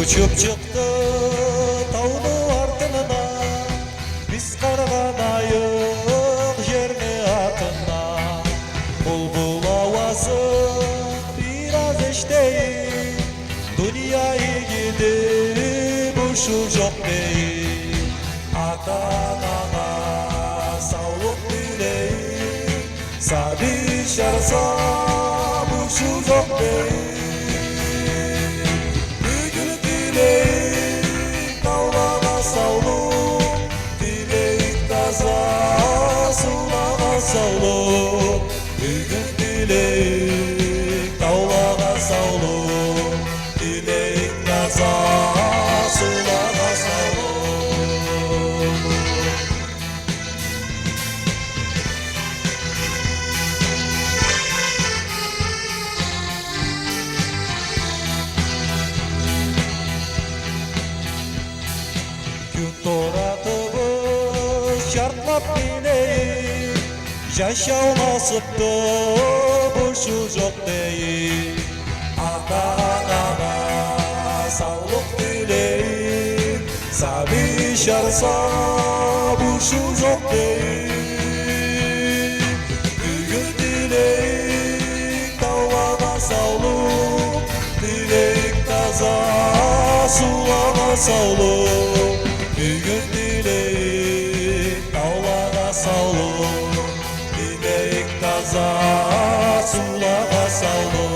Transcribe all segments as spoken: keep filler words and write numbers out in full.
Учуп чыкъды тауну артына, биз къаргъанайыкъ жерни атына. Булбул ауазын бир аз эшитейик, дуния игиди бушуу жокъ дейик. Ата-анагъа саулукъ тилейик, сабий жарса бушуу жокъ дейик. Бюгюн тилейик таулагъа саулукъ, тилейик таза суулагъа саулукъ. Бюгюн тилейик таулагъа саулукъ, тилейик таза суулагъа саулукъ. Кюн торатыбыз жартлап билейик, жашау насыпды бушуу жокъ дейик. Ата-анагъа саулукъ тилейик, сабий жарса бушуу жокъ дейик. Бюгюн тилейик таулагъа саулукъ, тилейик таза суулагъа саулукъ. Бюгюн тилейик таулагъа саулукъ, тилейик таза суулагъа саулукъ.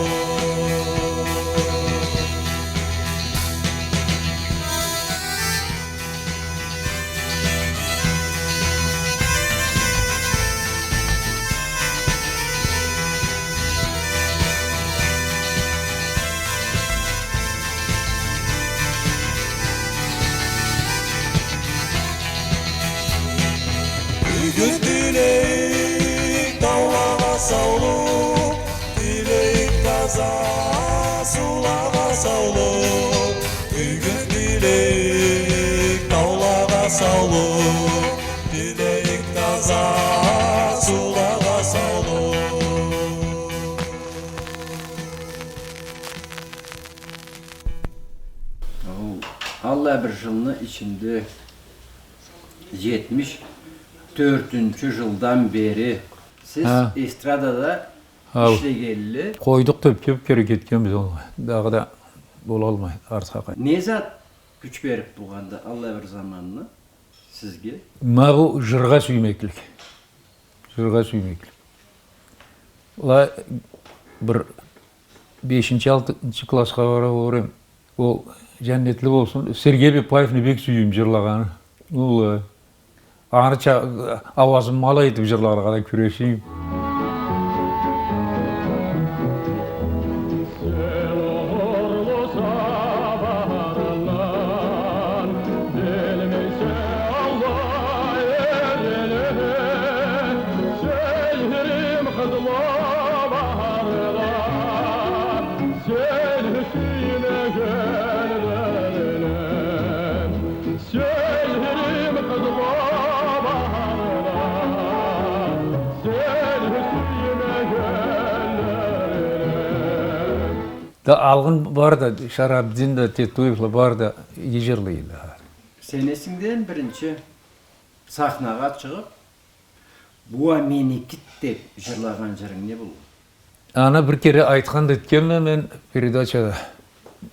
Бюгюн тилейик таулагъа саулукъ, тилейик таза суулагъа саулукъ. Бюгюн тилейик таулагъа саулукъ, тилейик таза суулагъа саулукъ. Ол аллай бир жылны ичинде, жетмиш тёртюнчю жылдан бери сиз эстрадада ишлегенли. Къойдукъ, тёп-тёп кере кетгенбиз ол. Дагъыда болалмай, артха къайт. Не зат кюч берип болгъанды аллай бир заманны сизге? Ма бу жыргъа сюймеклик. Жыргъа сюймеклик. Ала бир бешинчи, алтынчы классха бара болгъан эдим. Ол, жаннетли болсун, Сергей Бепаевни бек сюйюм жырлагъанын. Ол, э, аныча ауазымы ала этип жырлагъаннга да кюрешим. Да алгъын бары да, Шарабдин да, Тетуевла бары да иги жырлай эдиле. Сен эсингдеми биринчи сахнагъа чыгъып, «Бу а меникиди» деп жырлагъан жырынг не болгъан? Аны бир кере айтхан да этгенме мен передачада.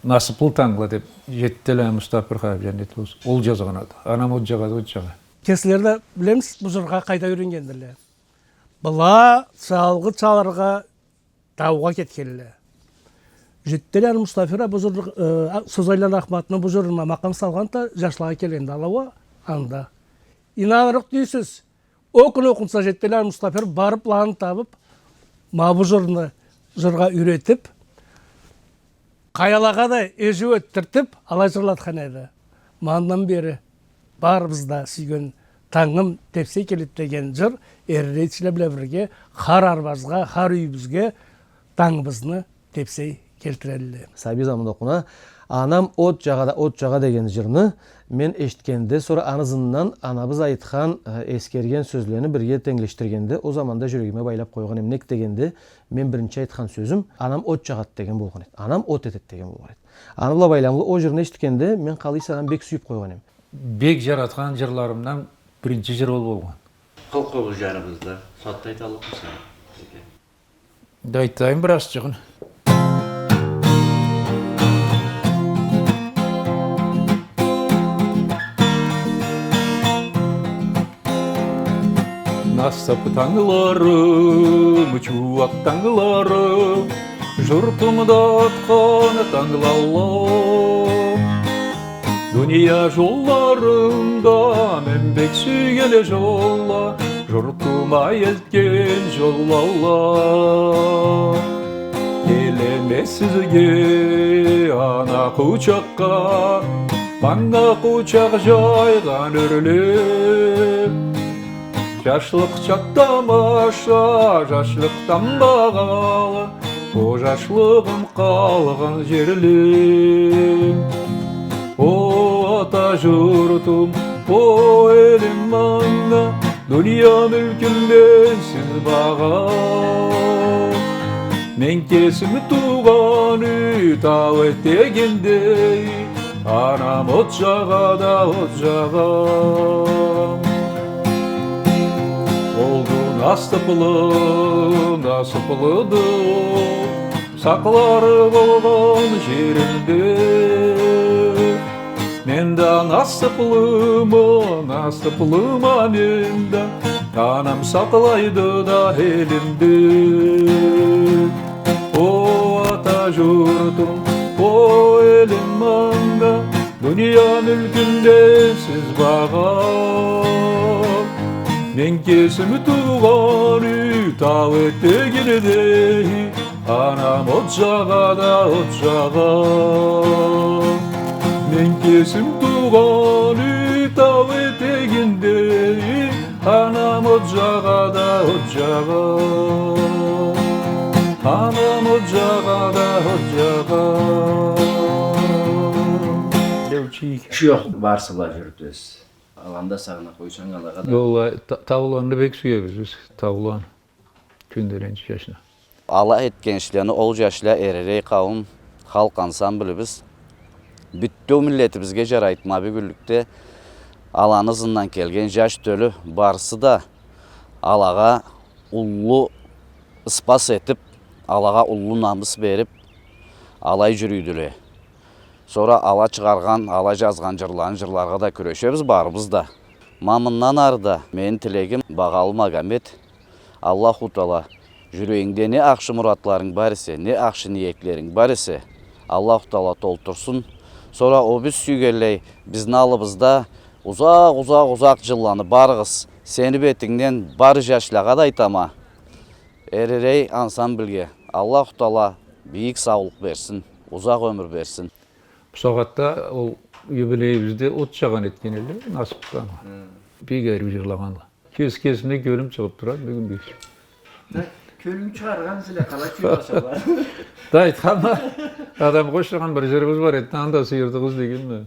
«Насыплы тангла» деп, Жетителаны Мустафир хапиб, жаннетли болсун, ол жазгъан эди. Анам ол жагъа да, ол жагъа. Кеслери да билебиз бу жыргъа къайда юреннгендиле. Была чалгъы чалыргъа таугъа кетгенле. Жетителаны Мустафир а бу жыр, э, Созайланы Ахматны бу жырына макъам салгъан да, жашлагъа келгенди ала уа анда. Ийнанырыкъ тюйюлсюз. Ол кюн окъунса, Жетителаны Мустафир барып, быланы табып, ма бу жырны жыргъа юйретип, къаялагъа да эжиу этдиртип, алай жырлатхан эди. Ма андан бери барыбыз да сюйген «Тангым тепсей келеди» деген жыр эрирейчиле бла бирге хар арбазгъа, хар юйюбюзге тангыбызны тепсей келтирелле. Сабий заманда окъуна, «Анам от джагъада, от джагъа» деген джырны мен эшитгенде, сора аны ызындан анабыз айтхан, э, эсгерген сёзлени бирге тенглешдиргенде, ол заманда джюрегиме байлаб къойгъан эм. Нек дегенде, мен биринчи айтхан сёзюм «Анам от джагъады» деген болгъан эди. «Анам от этеди» деген болгъан эди. Аны бла байламлы ол джырны эшитгенде, мен къалай эсем, бек сюйюб къойгъан эм. Бек джаратхан джырларымдан биринчи джыр ол болгъан. Къыл къобуз джаныбызда. Сагъатда айталлыкъмыса бизге? Да айтайым бир азчыгъын. Насыб тангларым, чууакъ тангларым, джуртумда атхан танглала. Дуния джолларында мен бек сюйген джолла, джуртума элтген джоллала. Келеме сизге, ана къучакъгъа, манга къучакъ джайгъан ёрле. Джашлыкъ чакъ тамаша, джашлыкъдан багъалы, о джашлыгъым къалгъан джерле. О ата джуртум, о элим манга, дуния мюлкюмден сиз багъалы. Мен кесим туугъан юй тау этегинде, анам от джагъада, от джагъа. Олду насыблы, насыблыды, сакълары болгъан джеринде. Мен да насыблыма, насыблыма мен да, анам сакълайды да элимде. О ата джуртум, о элим манга, дуния мюлкюмден сиз багъалы. Мен кесим туугъан юй тау этегинде, анам от джагъада, от джагъа. Мен кесим туугъан юй тау этегинде, анам от джагъада, от джагъа. Анам от джагъада, от джагъа. Деучи. Чууакъ барысы бла джюрютебиз. Аланы да сагъына къойсанг, алагъа да. Уаллахи, та-, тауланы бек сюебиз биз, тауланы. Кюнделенчи джашны. Ала этген ишлени ол джашла, Эререй къауум, халкъ ансамблибиз бютеу миллетибизге джарайды. Ма бюгюнлюкде аланы ызындан келген джаш тёлю барысы да алагъа уллу ыспас этиб, алагъа уллу намыс бериб, алай джюрюйдюле. Сора ала чыгъаргъан, ала джазгъан джырларын джырларгъа да кюрешебиз барыбыз да. Ма мындан ары да мени тилегим, багъалы Магомет, Аллаху Таала, джюрегингде не ахшы муратларынг бар эсе, не ахшы ниетлеринг бар эсе, Аллаху Таала толтурсун. Сора о биз сюйгенлей, бизни аллыбызда узакъ, узакъ, узакъ джылланы барыгъыз. Сени бетингден бары джашлагъа да айтама. Эререй ансамблге Аллаху Таала бийик саулукъ берсин, узакъ ёмюр берсин. Бусагъатда ол юбилейибизде от джагъан этген эдиле, насыбдан. Хы. Бек ариу джырлагъанла. Кес-кесимден кёлюм чыгъыб турады бюгюн бек. Да, кёлюн чыгъаргъан силе къалай чыгъарсала. Да, айтханма, адам къошагъан бир джырыбыз бар эди, аны да сыйырдыгъыз дегенме.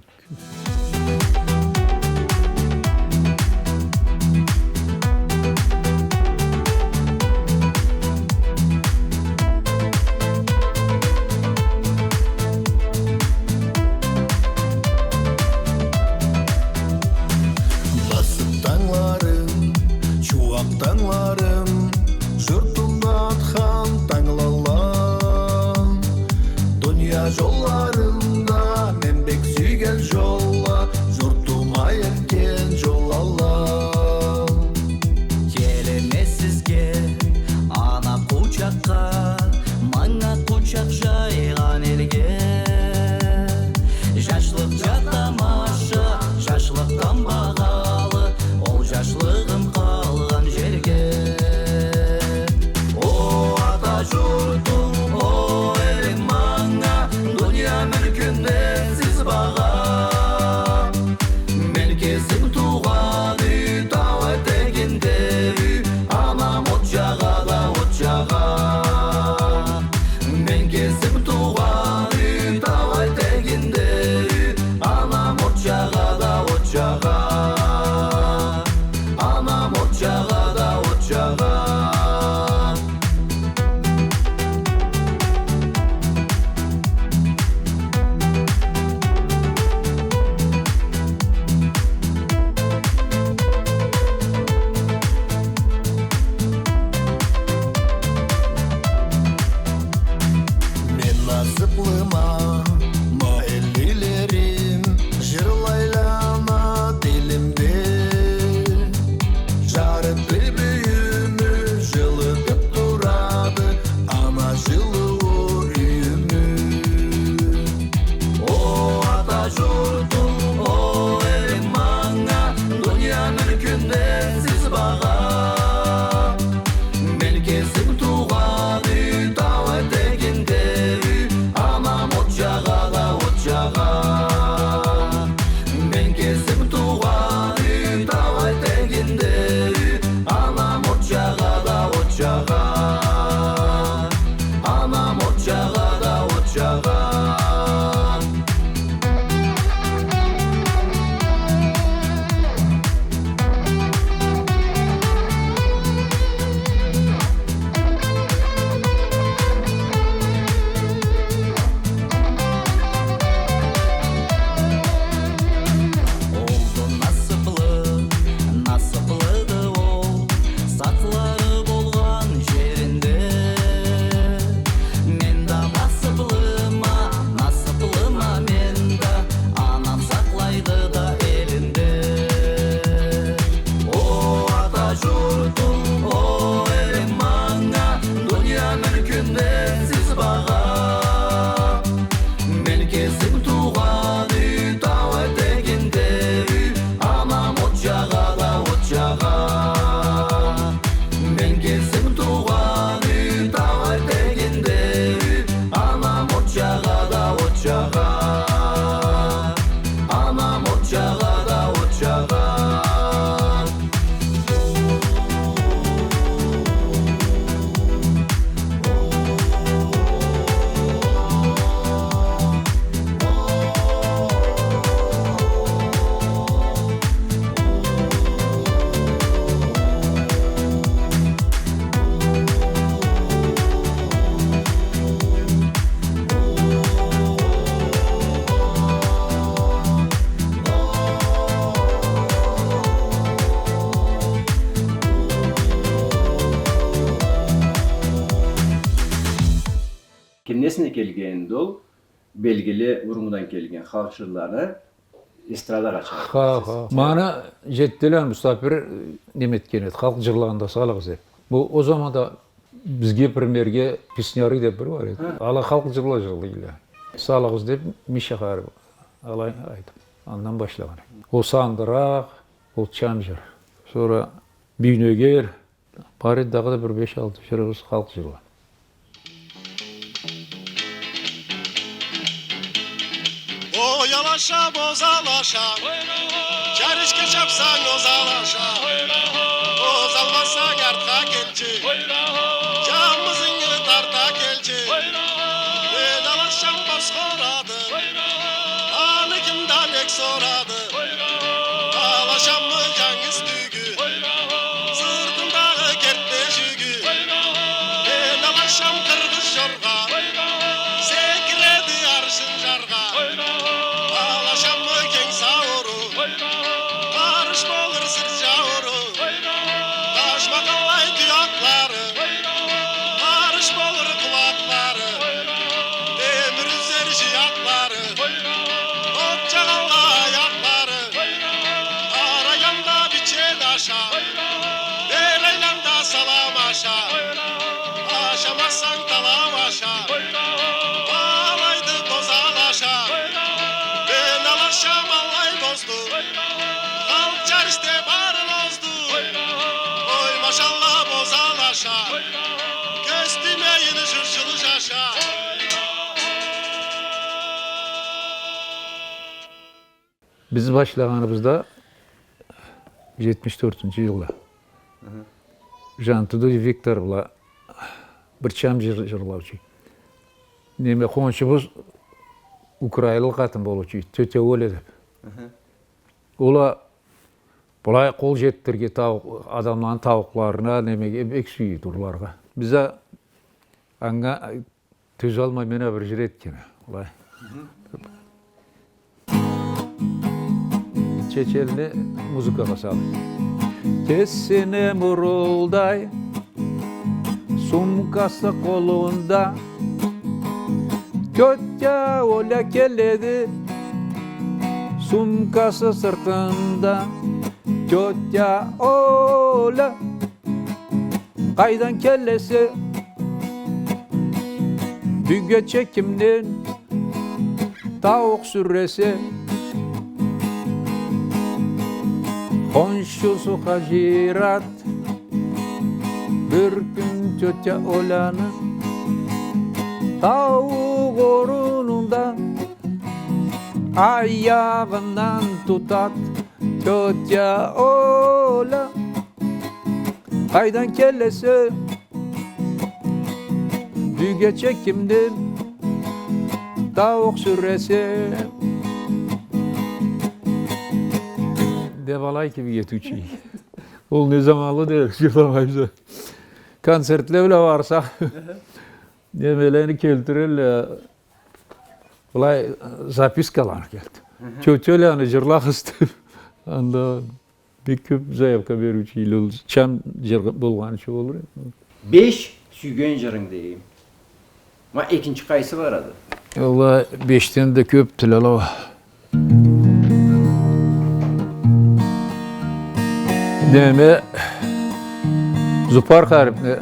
Насыб тангларым, чууакъ тангларым, джуртумда атхан танглала. Дуния джолларында мен бек сюйген джолла, джуртума элтген джолла. Келеме сизге, ана къучакъгъа, манга къучакъ джайгъан элге. Джашлыкъ джат тамаша, джашлыкъдан багъалы, ол джашлыгъым къалгъан джерге. О ата джуртум, о элим манга, дуния мюлкюмден сиз багъалы. Мен кесим туугъан юй тау этегинде юй, анам от джагъада, от джагъа. Мен кесим Ма, ма эллилерим, жырлайла ана тилимде. Жарыкъ бир бюйюмю жылытып турады, ана жылыуу юйюмю. О, ата журтум, о, элим манга дуния мюлкюнден сыз багъа. Мен кесим туугъан юй тау этегинде юй, анам от жагъа да от жагъа. Мен кесим туугъан юй тау этегинде юй, анам от жагъа да от жагъа. Анам от жагъа да от жагъа. Олду насыплы, насыплыды ол, сакълары болгъан жеринде. Мен да насыплыма, насыплыма мен да, анам сакълайды да элинде. О, ата журтум, о, элим манга дуния мюлкюнден сыз багъа. Мен кесим туугъан юй тау этегинде юй, анам от жагъа да от жагъа. Мен кесим туугъан юй тау этегинде юй, анам от жагъа да от жагъа. Анам от жагъа да от жагъа. Кимден эсине келгенди ол, белгили буруннгудан келген халкъ жырланы эстрадагъа чыгъаргъан. Ха, ха. Мана жетдиле, Мустапир, э, неме этген эди, халкъ жырлагъан да салыгъыз деп. Бу о заманда бизге, примерге, песняры деп бир бар эди. Ха. Ала халкъ жырла жырлайла. Салыгъыз деп, Миша Харипов алай айтып, андан башлагъан эди. Ол сандыракъ, ол чам жыр. Сора Бийнёгер, бар эди дагъыда бир беш-алты жырыбыз халкъ жырла. Ой, алаша, боз алаша, чарышка чапсанг, оз алаша, оз алмасанг, артха келчи, жамызынгы тарта келчи. Мен алашам бос къорады, аны кимден эк сорады? Алашамы жангыз тюйюгю, сыртындагъы кертпе жюгю. Мен алашам къыргъыз жоргъа, секиреди аршын жаргъа. Алашамы кенг саууру, къарыш болур сырт жаууру. Ташмакъаллай туякълары, къарыш болур къулакълары. Темир юзер жыякълары, от жагъалла аякълары. Къарайгъанда бичен аша, бер айланда салам аша. Ашамасанг, талау аша, алайды боз алаша. Мен алашам аллай бозду, халкъ жарышда барын озду. Ой, машалла, боз алаша, кёз тиймейин жырчылы жаша. Биз башлагъаныбызда жетмиш тёртюнчю жылда. Мгм. Жантудуев Виктор бла бир чам жыр-, жырлаучу. Неме, хоншубуз украинлы къатын болуучу, тётя Оля деп. Мгм. Ол а былай къол жетдирирге тау-, адамланы тауукъларына, немеге бек сюеди урларгъа. Биз а анга тюзалмай, мен а бир жыр этгенме. Былай. Мгм. Чеченни музыкагъа салып. Тез сени мурулдай, сумкасы къолунда, Тётя Оля келеди, сумкасы сыртында. Тётя Оля, къайдан келесе? Бюгече кимден тауукъ сюресе? Хоншусу Хажират бир кюн тётя Оляны тауукъ орунунда аягъындан тутат. Тётя Оля, къайдан келесе? Бюгече кимден тауукъ сюресе? Деп алай кибик этиучю. Ол не заманлы дерик, жырламайбыз. Концертле бла барсакъ, немелени келтирелле, былай запискаланы келтир. Тётя Оляны жырлагъыз деп. Анда бек кёп заявка бериучю, ол чам жыр болгъаныча болур эди. Беш сюйген жырынг дейим. Ма экинчи къайсы барады? Алай бешден да кёп тилеле уа. Неме, Зупар Харип не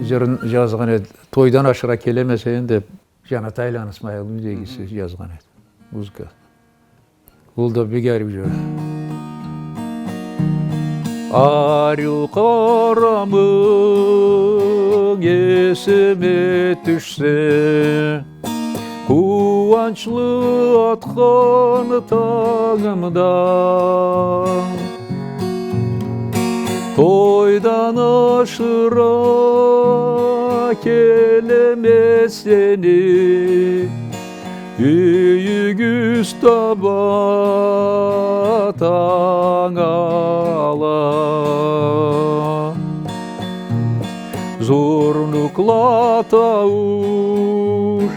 жырын жазгъан эди. Тойдан ашыра келемесенг деп, Жанатайланы Исмаилни дегиси жазгъан эди. Музыка. Ол да бек ариу жыр. Ариу къарамынг эсиме тюшсе, къууанчлы атхан тангымда, тойдан ашыра келеме сени, юйюгюз таба танг ала. Зурнукъла таууш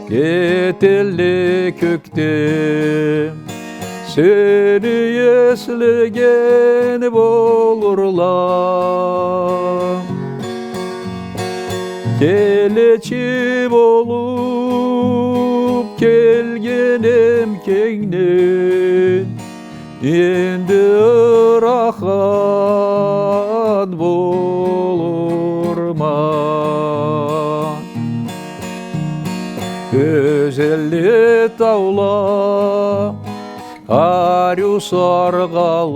этелле кёкде, сени эслеген болурла. Келечи болуп келгенем кенгден, энди ырахат болурма. Ёзенле, таула ариу саргъалып,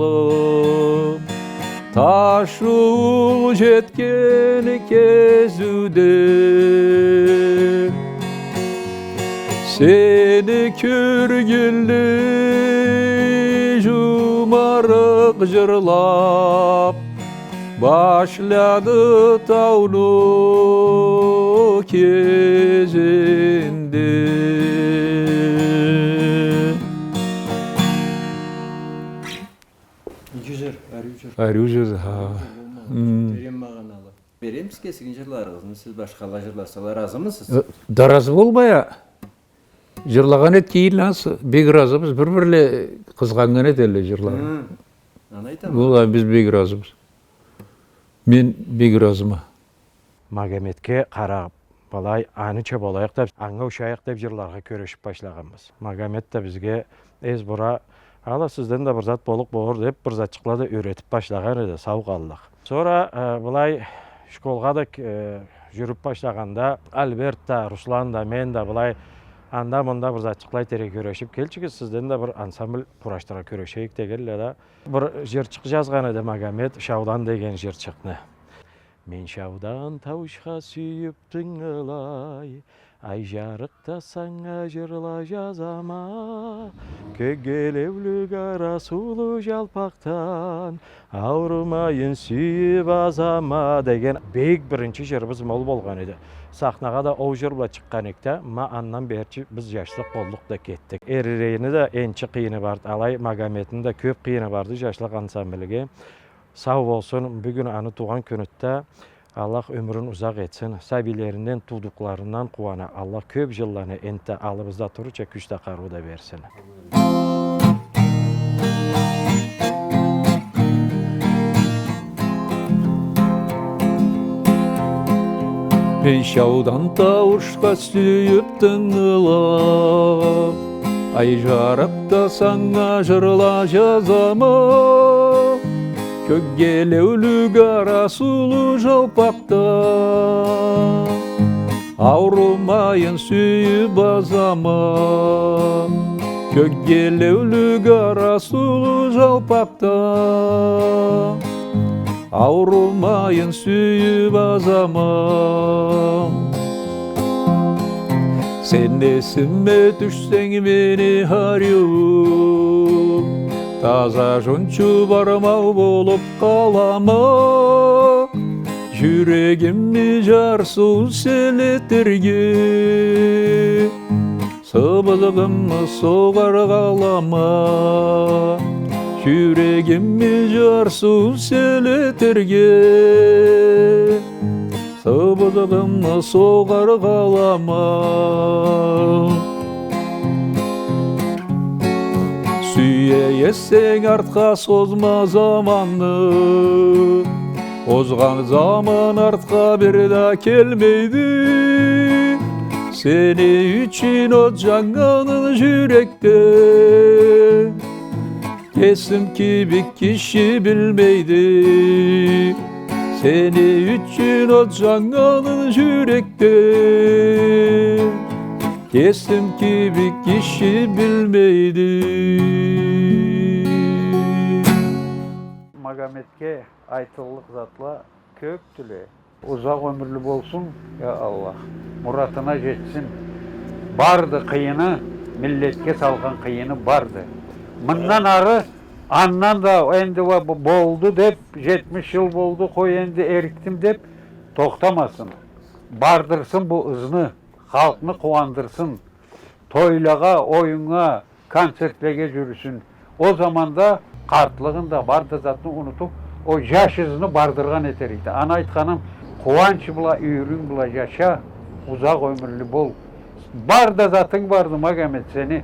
ташыуул жетген кезиуде, сени кёргенлей жумарыкъ жырлап, башлады тауну кезинде. Иги жыр, ариу жыр. Ариу жыр, ха. Ариу жыр болмагъан. Хм. Терен магъаналы. Беребиз кесигин жырларыгъызны, сиз башхала жырласала, ыразымысыз? Э, да ыразы болмай а. Жырлагъан эди, кийин ансы, бек ыразыбыз, бир-бирле къызгъаннган этелле жырлагъан. Хы, аны айтама. Былай биз бек ыразыбыз. Мен бек ыразыма. Магометге къарап, былай, аныча болайыкъ деп, анга ушайыкъ деп жырларгъа кюрешип башлагъанбыз. Магомет да бизге эз бура, ала сизден да бир зат боллукъ болур деп, бир затчыкъла да юйретип башлагъан эди, сау къаллыкъ. Сора, э, былай, школгъа да, э, жюрюп башлагъанда, Альберт да, Руслан да, мен да былай, анда-мында бир затчыкъла этерге кюрешип, келчигиз, сизден да бир ансамбль къурашдырыргъа кюрешейик дегенле да, бир жырчыкъ жазгъан эди Магомет, Шаудан деген жырчыкъны. Мен шаудан тауушха сюйюп тынгылай, ай жарыкъда санга жырла жазама. Кёк гелеулю къара суулу жалпакъдан, аурумайын сюйюп азама деген бек биринчи жырыбыз ма ол болгъан эди. Сахнагъа да ол жыр бла чыкъгъан эдик да, ма андан бери биз жашлыкъ болдукъ да кетдик. Эрирейни да энчи къыйыны барды, алай Магометни да кёп къыйыны барды жашлыкъ ансамбльге. Сау болсун, бюгюн аны туугъан кюню да, Аллах ёмюрюн узакъ этсин, сабийлеринден, туудукъларындан къууана, Аллах кёп жылланы энтта аллыбызда турурча кюч да, къарыу да берсин. Мен шаудан тауушха сюйюп тынгылап, ай жарыкъда санга жырла жазама. Кёк гелеулю къара суулу жалпакъда аурумайын сюйюп азама. Кёк гелеулю къара суулу жалпакъда аурумайын сюйюп азама. Сен эсиме тюшсенг мени ариу, таза жончу бармау болуп къалама. Жюрегимни жарсыуун селетерге сыбызгъымы согъаргъа алама. Жюрегимни жарсыуун селетерге сыбызгъымы согъаргъа алама. Сюе эсенг артха созма заманны, озгъан заман артха бир да келмейди. Сени ючюн от жаннган жюрекде кесим кибик киши билмейди. Сени ючюн от жаннган жюрекде кесим кибик киши билмейди. Магометге айтыллыкъ затла кёпдюле. Узакъ ёмюрлю болсун, я Аллах. Муратына жетсин. Барды къыйыны, миллетге салгъан къыйыны барды. Мындан ары, андан да энди уа бу болду деп, жетмиш жыл болду, къой, энди эрикдим деп тохтамасын. Бардырсын бу ызны, халкъны къууандырсын. Тойлагъа, оюннга, концертлеге жюрюсюн. Ол заманда къартлыгъын да, барды затны унутуп, ол жаш ызны бардыргъан этер эди. Аны айтханым, къууанч бла, юйюрюнг бла жаша, узакъ ёмюрлю бол. Барды затынг барды, Магомет, сени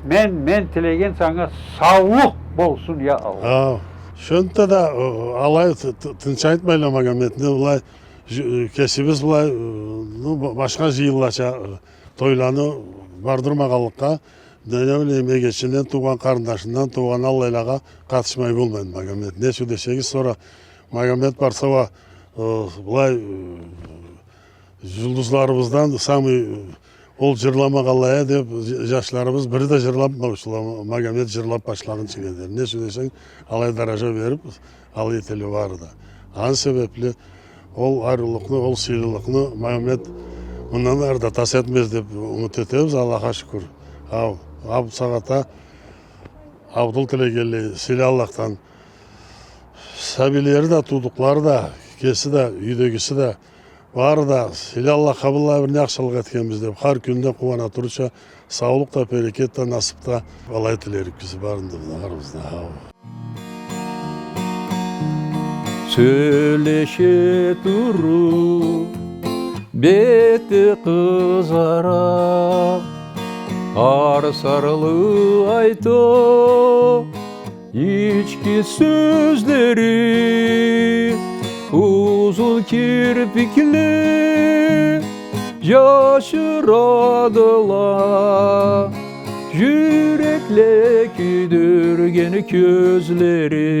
мен, мен тилеген санга саулукъ болсун, я Аллах. Хау. Шонтда да, э, алай т-, т-, тынч айтмайла Магометни, былай, ж-, э, кесибиз былай, э, ну, ба-, башха жыйынлача, э, тойланы бардырмагъанлыкъгъа, не, не билейим, эгечинден туугъан, къарындашындан туугъан аллайлагъа къатышмай болмайды Магомет. Не ючюн десегиз, сора Магомет барса уа, э, былай, э, жулдузларыбыздан самый, э, ол жырламагъанлай а деп, ж-, жашларыбыз бири да жырланмаучула, Магомет жырлап башлагъынчы дери. Не ючюн десенг, алай даража берип, алай этелле бары да. Аны себепли ол ариулукъну, ол сыйлылыкъны Магомет мындан ары да тас этмез деп умут этебиз, Аллахха шукур. Хау, а бусагъатда Абдул тилегенлей, сыйлы Аллахдан, сабийлери да, туудукълары да, кеси да, юйдегиси да, бары да, сыйлы Аллах, къабыл бир не ахшылыкъ этгенбиз деп, хар кюнде къууана турурча, саулукъ да, берекет да, насып да, алай тилерикбиз барында да, барыбызда. Сёлеше туруп, бети къызара, арсарлы айта ички сёзлери, узун кирпикле жашырадыла жюрекле кюйдюрген кёзлери.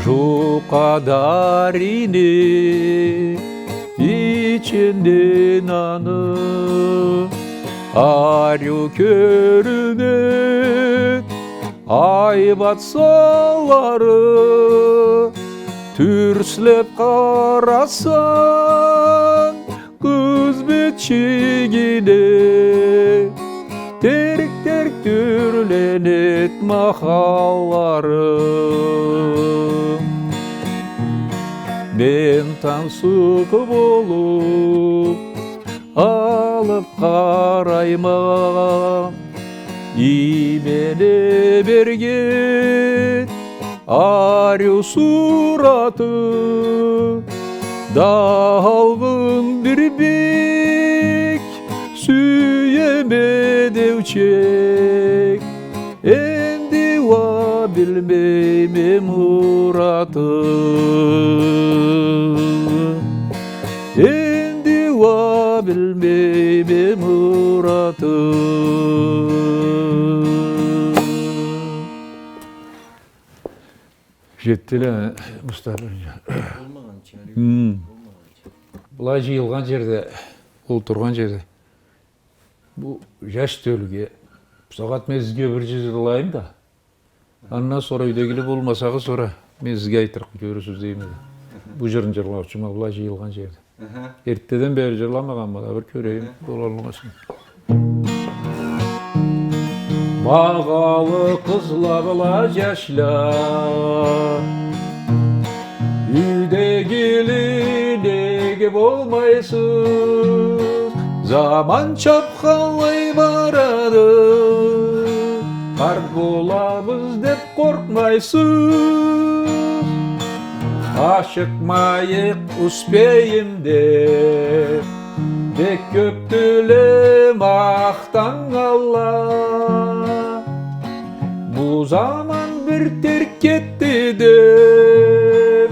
Жукъа дарини ичинден аны ариу кёрюнет айбат санлары. Тюрслеп къарасанг, къыз битчигине терк-терк тюрленет махаллары. Мен тансыкъ болуп алып къарайма иймене берген ариу сураты. Далгъын бир бек сюеме деучек, энди уа билмейме муратын. Энди уа билмейме муратын. Жетдиле, Мустафа. Болмагъанча, хм, болмагъанча. Былай жыйылгъан жерде, олтургъан жерде. Бу жаш тёлюге, бусагъат мен сизге бир жыр жырлайым да. Андан сора юйдегиле болмасагъыз, сора мен сизге айтырыкъ, кёрюрсюз дейме да. Бу жырны жырлаучума, былай жыйылгъан жерде. Аха. Эртдеден бери жырламагъанма да, бир кёрейим, аха, болалмасын. Багъалы къызла бла жашла, юйдегиле неге болмайсыз? Заман чапханлай барады, къарт болабыз деп къоркъмайсыз? Ашыкъмайыкъ, успейим деп, бек кёпдюле махтаннганла. Бу заман бир терк кетди деп,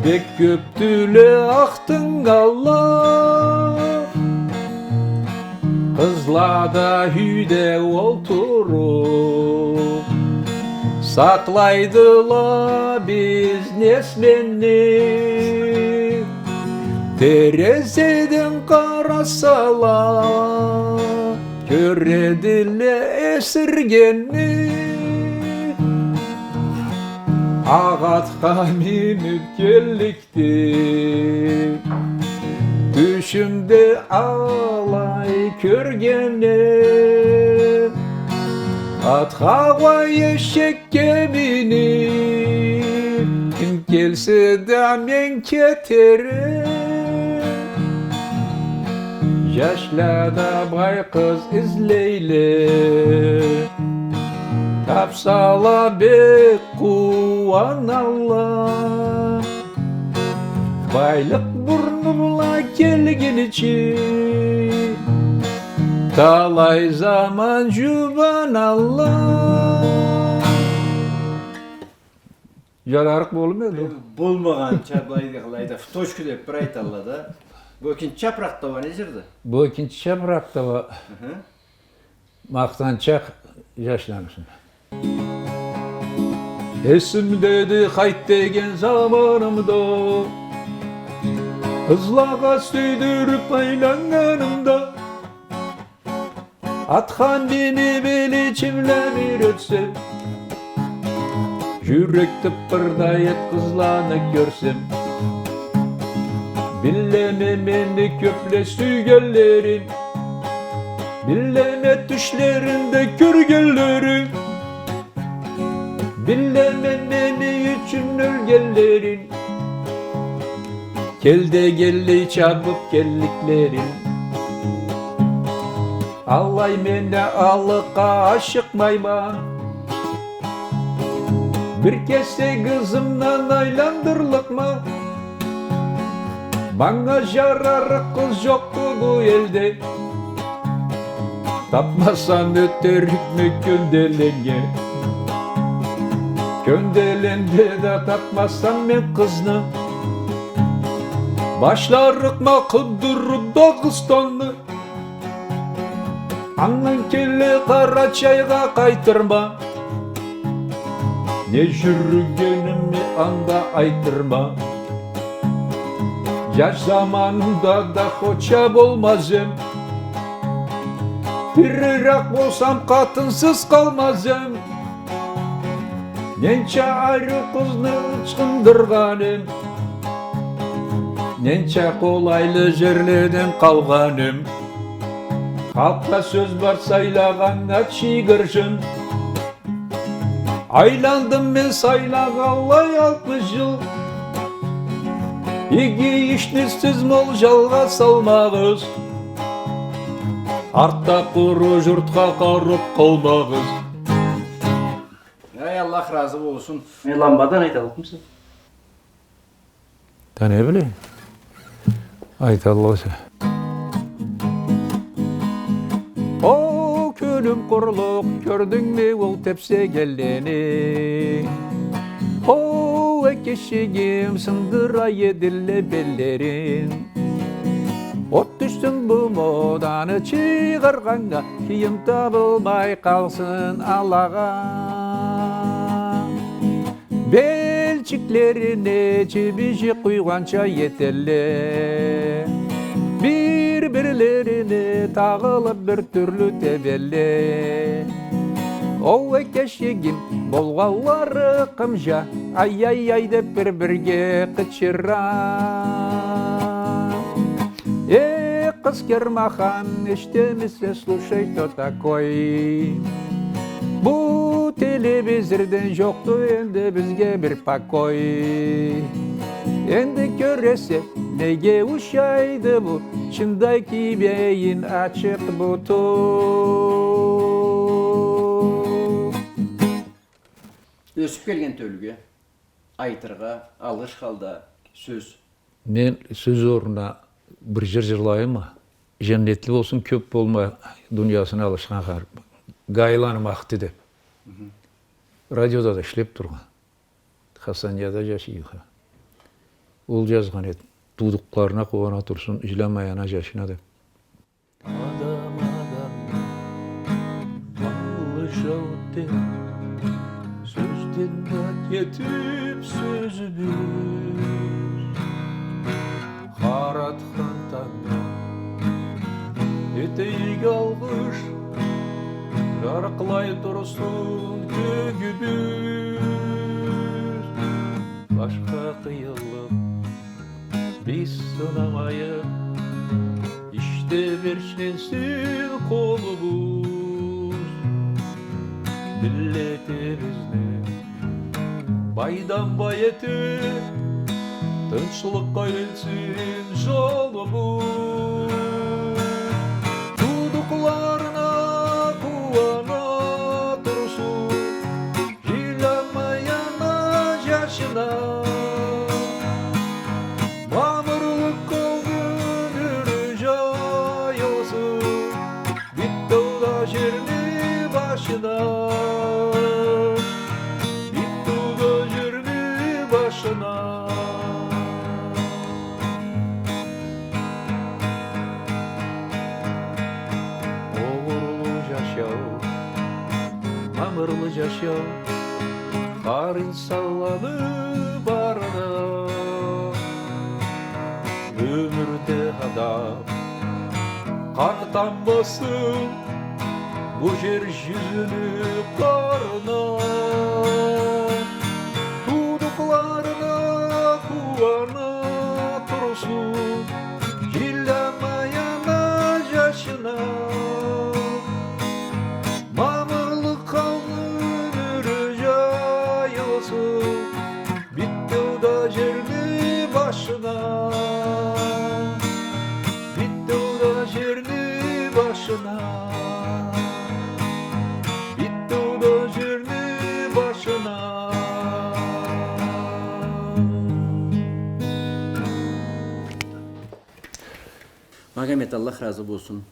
бек кёпдюле ахтаннганла. Къызла да юйде олтуруп, сакълайдыла бизнесменни. Терезеден къарасала, кёредиле эсиргенни. Акъ атха минип келлик тюшюмде алай кёргеним. Атха уа эшекге минип, ким келсе да мен кетерим. Жашла да бай къыз излейле, тапсала бек къууаналла. Байлыкъ бурну бла келгинчи, талай заман жубаналла. Жарарыкъ болур эди. Э, болмагъанча, былай да, былай да, в точку деп бир айталла да. Бу экинчи чапыракъда уа не жырды? Бу экинчи чапыракъда уа. Ахы. Махтанчакъ жашланы ючюн. Эсимдеди, къайт деген заманымда, къызлагъа сюйдюрюп айланнганымда, атха минип эличимле бир ётсем, жюрек тыппырдайып къызланы кёрсем. Билеме мени кёпле сюйгенлерин, билеме тюшлеринде кёргенлерин, билеме мени ючюн ёлгенлерин, кел дегенлей чабып келликлерин. Алай мен алыкъгъа ашыкъмайма. Бир кесек ызымдан айландырлыкъма. Манга жарарыкъ къыз жокъду бу элде. Тапмасам, ётерикме Кёнделеннге. Кёнделенде да тапмасам мен къызны, башларыкъма къыдырып Дагъыстанны. Андан келе Къарачайгъа къайтырма. Не жюрюгенимни анда айтырма. Жаш заманымда да хоча болмаз эм. Тирирек болсам, къатынсыз къалмаз эм. Ненча ариу къызны ычхындыргъан эм. Ненча къолайлы жерледен къалгъан эм. Халкъда сёз бар, сайлагъаннга чыйгыржын. Айландым мен сайлагъанлай алтмыш жыл. Иги ишни сиз мол жалгъа салмагъыз. Артда къуру журтха къарап къалмагъыз. Эй, Аллах разы болсун. Мен ламбадан айталлыкъмыса? Да не билейим. Айталла болса. О, кюнюм къурлукъ, кёрдюнгмю ол тепсегенлени? О, эки кешигим, сындыра эдиле беллерин. От тюшсюн бу моданы чыгъаргъаннга, кийим табылмай къалсын алагъа. Белчиклерине чибижик къуйгъанча этелле. Бир-бирлерине тагъылып бир тюрлю тебелле. Оу, эй, кешигим, болгъанлары къымжа, ай-яй-яй деп бир-бирге къычыра. Эй, къыз кермахан, эшитемисе, слушай, кто такой? Бу телевизордан жокъду энди бизге бир покой. Энди кёресе, неге ушайды бу, чындай кийбейин ачыкъ буту. Ёсюп келген тёлюге айтыргъа Алгъыш халда сёз. Мен сёз орнуна бир жыр жырлайым а. Жаннетли болсун, кёп болма дуниясына алышхан харип. Гайланы Махти деп. Мгм. Радиода да ишлеп тургъан. Хасанияда жашайха. Ол жазгъан эди. Туудукъларына къууана турсун, жилямай ана жашына деп. Адам адамны алышады деп, сёзден да кетип сёзюбюз. Къаратхан тангнга этейик алгъыш, жарыкълай турсун кёгюбюз. Башха къыйынлыкъ биз сынамайыкъ, ишде бирчленсин къолубуз. Миллетибизни байдан бай этип, тынчлыкъгъа элтсин жолубуз. Туудукъларына къууана турсун, жилямай ана жашына. Мамырлыкъ къалгъан ёмюр жайылсын битеу да жерни башына. Битеу да жерни башына. Огъурлу жашау, мамырлы жашау, хар инсанланы барына. Ёмюрде адам къаны тамбасын бу жер жюзюню къарына. Туудукъларына къууана турсун, жилямай ана жашына. Мамырлыкъ къалгъан ёмюр жайылсын битеу да жерни башына. Битеу да жерни башына. Битеу да жерни башына. Магомет, Аллах разы болсун.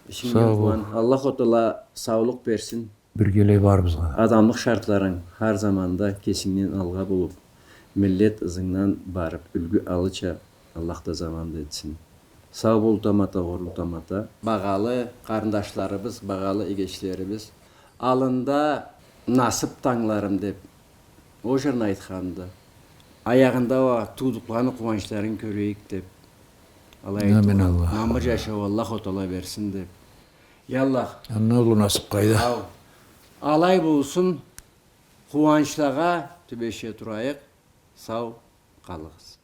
Ишингден къууан. Аллаху Таала саулукъ берсин. Биргелей барыбызгъа. Адамлыкъ шартларынг хар заманда кесингден алгъа болуп, миллет ызынгдан барып, юлгю алырча Аллах да заманда этсин. Сау бол тамата, огъурлу тамата. Багъалы къарындашларыбыз, багъалы эгечлерибиз. Аллында «Насып, тангларым» деп ол жырны айтханды. Аягъында уа «Туудукъланы къууанчларын кёрейик» деп. Алай айтды. Амин, Аллах. Мамыр жашау Аллаху Таала берсин деп. Я Аллах. Андан уллу насып къайда? Сау. Алай болсун, къууанчлагъа тюбеше турайыкъ. Сау къалыгъыз.